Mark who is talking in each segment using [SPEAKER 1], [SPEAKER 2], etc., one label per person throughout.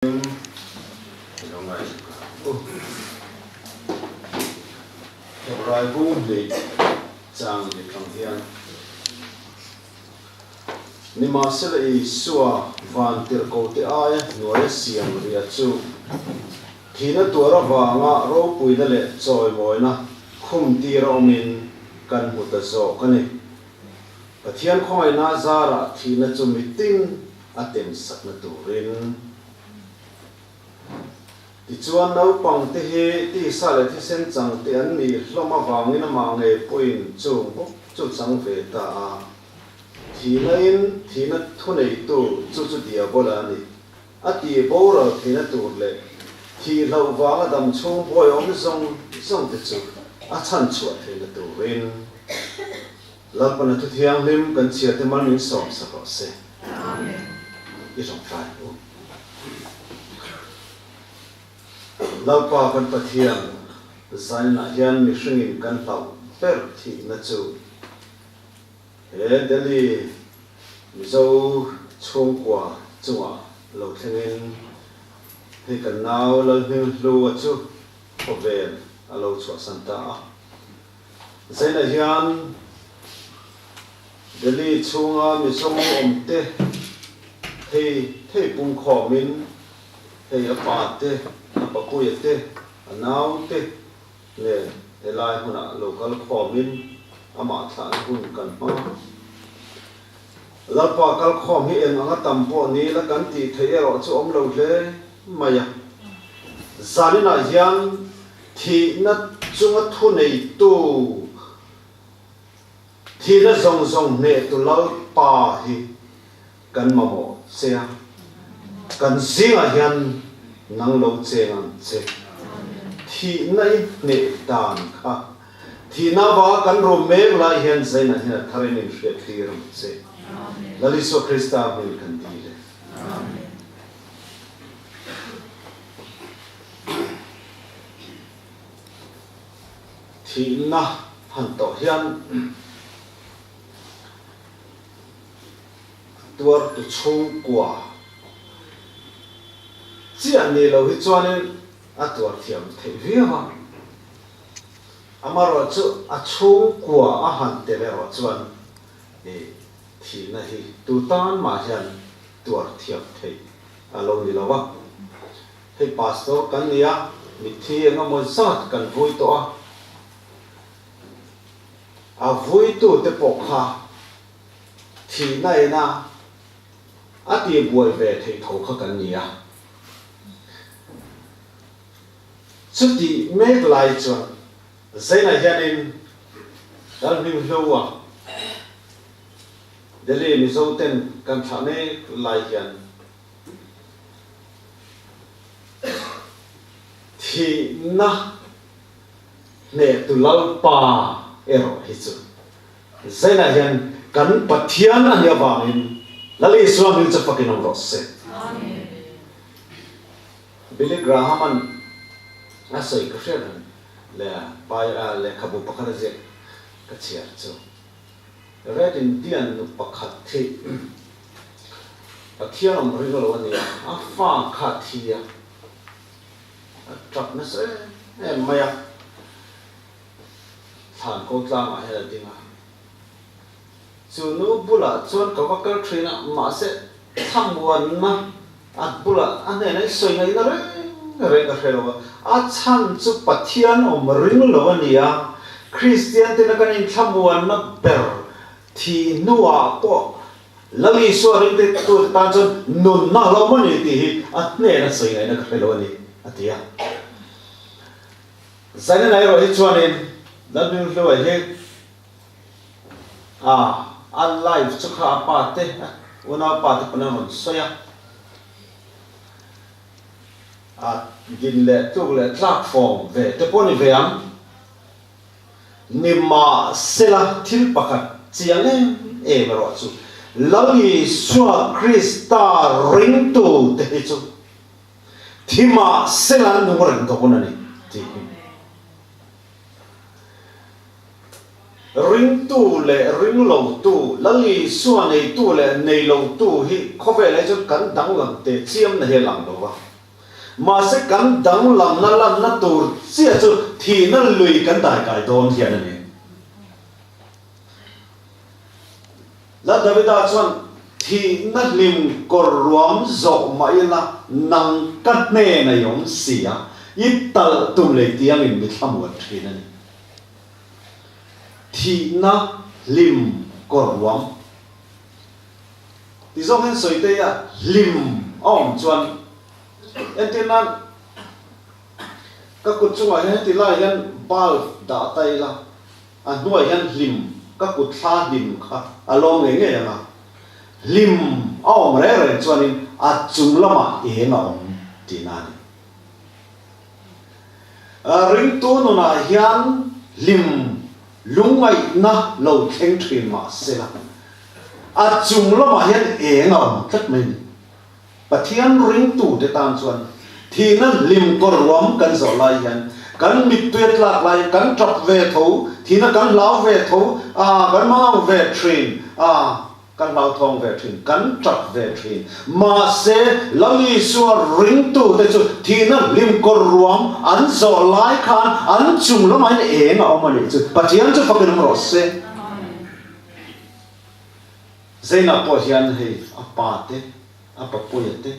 [SPEAKER 1] Hebrai bung hnih chang ni tang hian, Nimahsela Isua vantirhkote aia hnuaia siam ria chu thihna tuar avanga ropuina leh chawimawina khum tir a awmin kan hmu ta zawk a ni. Pathian khawngaihna zarah thihna chu mitin a temsakna turin. Tichuan naupang te hi tisa leh thisen chang te an nih hlawm avangin amah ngei pawhin chung bawk chu chang ve ta a. Thihna in thihna thuneitu chu chu Diabola a ni. A tih boral theihna tur leh thih hlauh vanga dam chhung buai awm zawng zawng te chu a chhanchhuah theihna turin. Lalpana thu thianghlim kan chhiar te mal min sawm sak rawh se. I tawngtai u. Lalpa kan Pathian zainah hian mihringin kan hlauh ber thihna chu he Delhi Mizo chhungkua chungah lo thlengin hei kan nau Lalhminghlua chu khawvel a lo chhuahsan ta a. Zainah hian Delhi chhunga Mizo awmte thei thei pungkhawmin hei a pa te, a papuia te, a nau te nen helai hmunah lo kal khawmin amah thlahna hun kan hmang a. Lalpa kalkhawm hi eng anga tam pawh ni la kan tih theih erawh chu awm lo hle mai a. Zaninah hian Thihna chunga thuneitu, thihna zawng zawng hnehtu Lalpa hi kan mamawh che a, kan zingah hian nang lo cheng ang che. Thihna i hneh dan kha, thihna avanga kan rum mek lai hian Zainah hian a tharin inhriat tir ang che. Lal Isua Krista hming kan dil e. Thihna han tawh hian tuartu chhungkua chiah ni lo hi chuanin a tuar thiam theih viau a, amaherawhchu a chhungkua a han tel erawh chuan thihna hi tu tan mah hian tuar thiam theih a lo ni lo a. Hei pastor kan ni a, mitthi eng emaw zat kan vui tawh a, a vuitute pawh kha thihna ina a tihbuai ve theih tho kha kan ni a. Chutih mek lai chuan Zainah hianin Lalhminghlua Delhi Mizo ten kan thlah mek lai hian Thihna hnehtu Lalpa erawh hi chu Zainah hian kan Pathian a nih avangin Lal Isua hming chu fakin awm rawh se. Billy Graham-a'n a sawi ka hriat reng leh lehkhabu pakhat a ziak ka chhiar chu. Red Indian nu pakhat hi Pathian awm ring lo a ni a, a fa kha a thi a, a tap nasa em em mai a, thlan ko tlangah hian a ding a. Chu nu bulah chuan ka va kal thin a, mahse thlamuanna a bulah a hnenah i sawi ngaihna reng reng ka hre lo a, a chhan chu Pathian awm ring lo a ni a, Kristian tena kan inthlamuanna ber thih hnuah pawh Lal Isua ringte tute tan chuan nunna a lo awm a ni tih hi a hnena sawi ngaihna ka hre lo a ni, a ti a. Zaina erawh hi chuanin Lalhminghlua hi A, a life chu kha a pa te, a unaupa te pawn an rawn sawi a. A din leh tluk leh tlak fawm ve te pawh a ni ve ang. Nimahsela thil pakhat chiang em em erawh chu Lal Isua Krista ringtu te hi chu thi mahsela an nung reng dawn a ni tih hi. Ringtu leh ringlotu, Lal Isua neitu leh neilotu hi khawvelah hi chuan kan danglam teh chiamna hi a lang lo va. Mahse kan danglamna lanna tur chiah chu thihna lui kan daikai dawn hian a ni. Lal Davida chuan, Thihna hlim kawr ruam zawh mah ila nang ka hnen a i awm si a, i talh tum lei tiangin mi thlamuan thin a ni. Thihna hlim kawr ruam ti zawng hian sawi te a hlim a awm chuan entir nan ka kut chungah hian heti lai hian bulb dah ta ila A hnuai hian hlim ka kut thla hlim kha a lawm ngei ngei ang a, hlim a awm reng reng chuanin a chung lamah eng a awm tihna a ni. Ringtu nunah hian hlim lungngaihna lo thleng thin mah sela, a chung lamah hian eng a awm tlat mai a ni. Pathian ringtute tan chuan thihna hlim kawr ruam kan zawh lai hian kan mittui a tlak lai, kan tap ve tho, thihna kan hlau ve tho, a kan mangang ve thin, a kan hlauthawng ve thin, kan tap ve thin. Mahse, Lal Isua ringtute chu thihna hlim kawr ruam an zawh lai khan an chung lamah hian eng a awm a nih chu. Pathian chu fakin awm rawh se. Zainah pawh hian hei a pa te, a papuia te,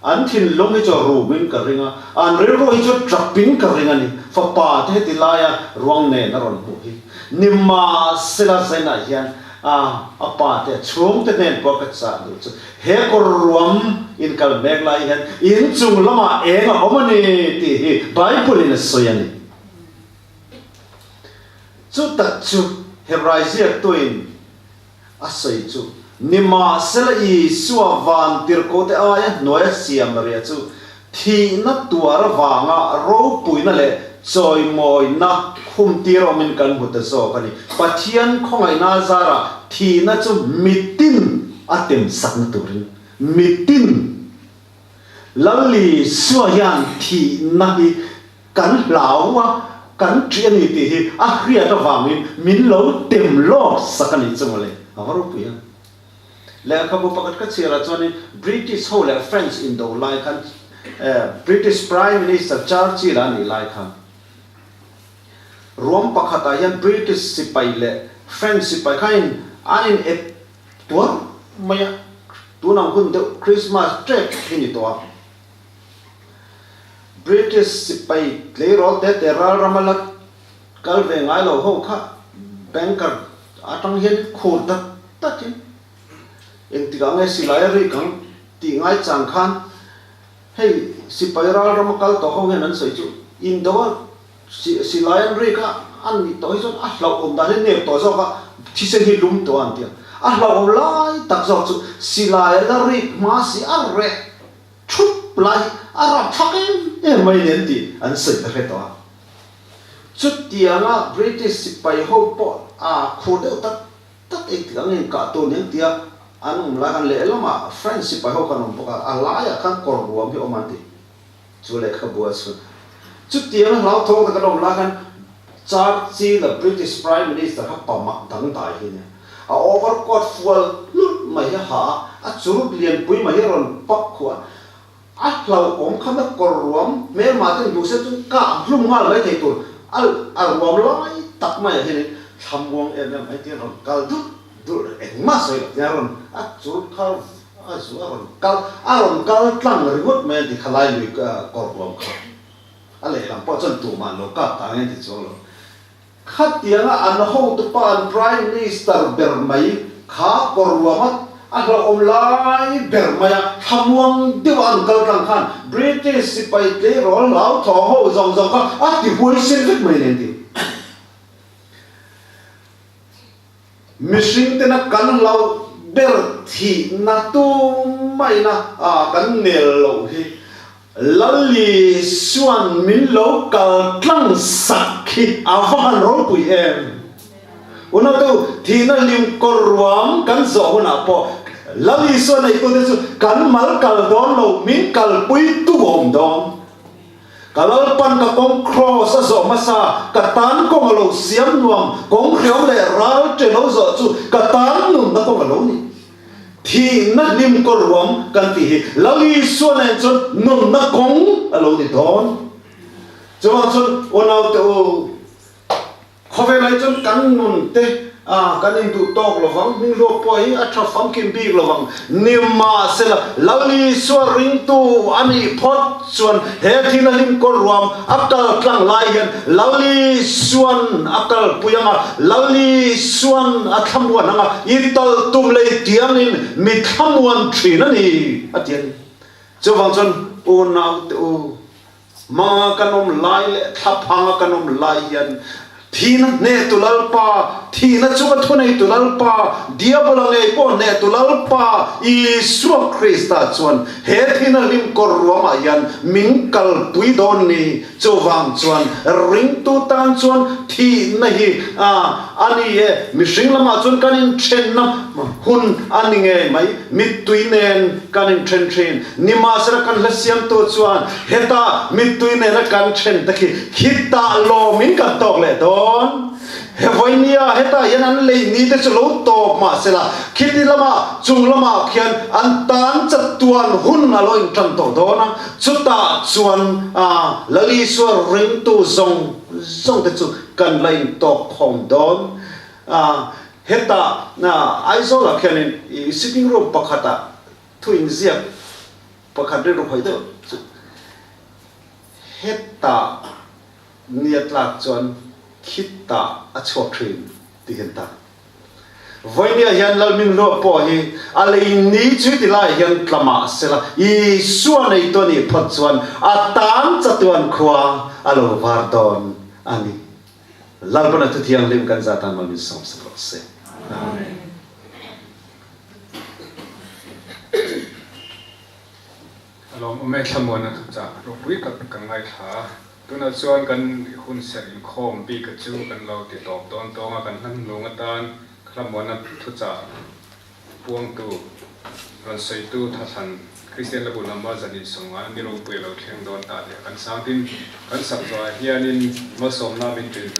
[SPEAKER 1] an thinlung hi chu a rumin ka ring a, an rilru hi chu tap in ka ring a ni. Fapa te heti laia ruang nen a rawn hmuh hi nimahsela Zainah hian a a pa te, a chhungte hnen pawh ka chah duh chu he kawr ruam in kal mek lai hian inchung lamah eng a awm a ni tih hi Bible in a sawi a ni. Chu tak chu Hebrai ziaktuin a sawi chu, Nimahsela Isua van tirhkohte aia hnuaia siam ria chu thihna tuar avanga ropuina leh chawimawina khumtir awmin kan hmu ta zawk a ni. Pathian khawngaihna zarah thihna chu mitin a temsakna turin mitin Lal Isua hian thihna hi kan hlau a, kan ṭih a ni tih hi a hriat avangin min lo tem lawk sak a ni chu mawle. A va ropui a. Lehkhabu pakhat ka chhiarah chuanin British ho leh French indo lai khan British Prime Minister Churchill a nih lai khan ruam pakhatah hian British sipai leh French sipai khain an in ep tuar mai a, tunang hun deuh Christmas ṭek hi ni tawh a. British sipai tleirawl te te ral rama la kal ve ngai lo ho kha banker atang hian khur tak takin engtikah nge silai a rik ang tih ngai chang khan hei sipai ral rama kal tawh ho hian an sawi chu indo a silai an rik a an nih tawh hi chuan a hlauhawm dan hi nep tawh zawk a thisen hi lum tawh a an ti a a hlauhawm lai tak zawk chu silai a la rik hma si a reh Thup lai a rap thlak em em mai nen tih an sawi ta hre tawh a. Chutianga British sipai ho pawh a khur deuh tak tak engtik ang inkah tur nen tia an awm lai khan lehlamah French sipai ho khan awm bawk a, a laiah khan kawr ruam hi awm an ti. Chu lehkhabu a chhun. Chutianga hlauthawng tak an awm lai khan Churchill a British Prime Minister kha pamak dangdai hi nia. A overcoat fual hlurh mai hi a ha a, a churut lianpui mai hi a rawn pak khuah a. A hlauhawm kha na kawr ruam hmelma ten duh se chu kah hlum nghal mai thei tur a a ruam lai tak maiah hianin thlamuang em em mai tiin a rawn kal dulh dulh engmah sawi lo tia a rawn a churut kha a zu a rawn kal a rawn kal tlang ringawt mai a ti kha lai lui kawr ruam kha a lehlam pawh chuan tumah an lo kap ta ang e an ti chuang lo. Khatianga an hotupa an Prime Minister ber mai kha kawr ruama a hlauhawm lai ber mai a thlamuang deuh a an kal tlang khan British sipai tleirawl hlauthawng ho zawng zawng kha a ti huaisen vek mai nen ti. Mihring tena kan hlauh ber thihna tumaina a kan nel loh hi Lal Isua'n min lo kal tlang sak hi a va han ropui em! Unautu, thihna hlim kawr ruam kan zawh hunah pawh Lal Isua neitute chu kan mal kal dawn lo, min kalpui tu awm dawn. Ka Lalpan ka kawng kraws a zawh hmasa, ka tan kawng a lo siam nuam, kawng hriam leh ral ṭe lo zawh chu ka tan nunna kawng a lo ni. Thihna hlim kaw ruam kan tih hi Lal Isua nen chuan nunna kawng a lo ni dawn. Chuvang chuan unaute u, Khawvel ai chuan kan nun te a kan induh tawk lovang, hmingluak pawh hi a tha famkim bik lovang. Nimahsela, Lal Isua ringtu a nih phawt chuan he thil a hlim kawr ruam a kal tlang lai hian Lal Isuan a kalpui ang a, Lal Isuan a thlamuan ang a, i tal tum lei tiangin mi thlamuan thin a ni, a ti a ni. Chuvang chuan unaute u, Manga kan awm lai leh thlaphanga kan awm lai hian thihna hnehtu Lalpa, thihna chunga thuneitu Lalpa, Diabola ngei pawh hnehtu Lalpa Isua Krista chuan he thihna hlim kawr ruamah hian min kalpui dawn ni. Chuvang chuan ringtu tan chuan thihna hi a ni e. Mihring lamah chuan kan inthenna hun a ni ngei mai. Mittui nen kan inthen thin. Nimahsela kan hla siamtu chuan heta mittui nena kan then te khi khitah lawmin kan tawk leh dawn. He vawinia hetah hian an lei ni te chu lo tawp mahsela khiti lama chung lamah khian an tan chatuan hun a lo intan tawh dawn a, chutah chuan Lal Isua ringtu zawng zawng te chu kan la intawk khawm dawn. Hetah Aizawlah khianin sitting room pakhatah Thu inziak pakhat rilru khawih deuh chu hetah nia tlak chuan khitah a chhuak thin tih hian ta. Vawinia hian Lalminhluah pawh hi a lei ni chu ti lai hian tla mah sela Isua neitu a nih phawt chuan a tan chatuan khua a lo var dawn a ni. Lalpana Thuthianghlim kan zatan mal min sawmsak rawh se. Amen.
[SPEAKER 2] A lawmawm e thlamuan a thuchah ropui tak kan ngaithla a, tunah chuan kan hun serh inkhawm bik a chu kan lo ti tawp dawn tawng a, kan hmanhnung atan thlamuana thuchah puangtu rawn sawitu Thahlan Kristian Labu lama zan insawmnga ni ropui a lo thleng dawn ta tih a kan sang tin kan sak zawhah hianin malsawmna min ṭin.